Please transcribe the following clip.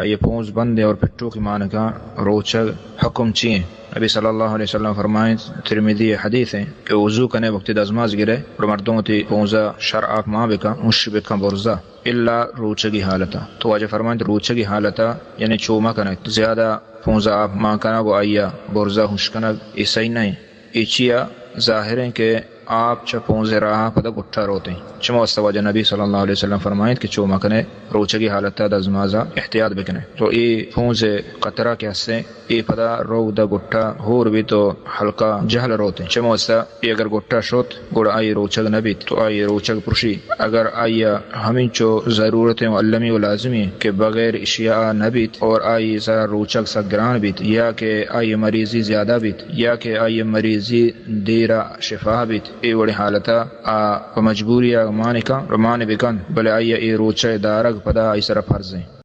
یہ پونز بندیں اور پٹوکی مانکاں روچگ حکم چی ایں؟ نبی صلی اللہ علیہ وسلم فرمائیں، ترمذی حدیث ایں کہ وضو کنے، وقتی دزماز گرے اور مردم وتی پونزا شر آپ مان بکن، ہش بکن برزا، الا روچگی حالتا۔ تو واجہ فرمائیں روچگی حالتا یعنی چو مکنگ، زیادہ پونزا آپ مان کنگ و آئیا برزا ہش کنگ، اے صحیح نہ ایں۔ اے چیا ظاہر ایں کہ آپ چہ پونز ءِ راہ ءَ پدا گٹا روت ایں۔ چمے واسطہ واجہ نبی صلی اللہ علیہ وسلم فرمائیت کہ چو مکنے، روچگی حالت ءَ دزماز ءَ احتیاط بکنے۔ تو اے پونز ءِ قطرہ کہ ہستیں، اے پدا رو داں گٹا ہور بیت و ہلکا جہل روت ایں۔ چمے واسطہ اے اگر گٹا شت، گڑا آئی روچگ نہ بیت، تو آئی روچگ پرشی۔ اگر آئی ءَ ہمینچو ضرورت ایں و المی و لازمی ایں کہ بغیر اشیا ءَ نہ بیت اور آئی سرا روچگ سک گران بیت، یا کہ آئی مریضی زیادہ بیت، یا کہ آئی مریضی دیر ءَ شفا بیت، اے وڑیں حالت ءَ آ پہ مجبوری ءَ مان کن، مان بکن، بلے آئی ءَ اے روچ ءِ دارگ پدا آئی سرا فرض ایں۔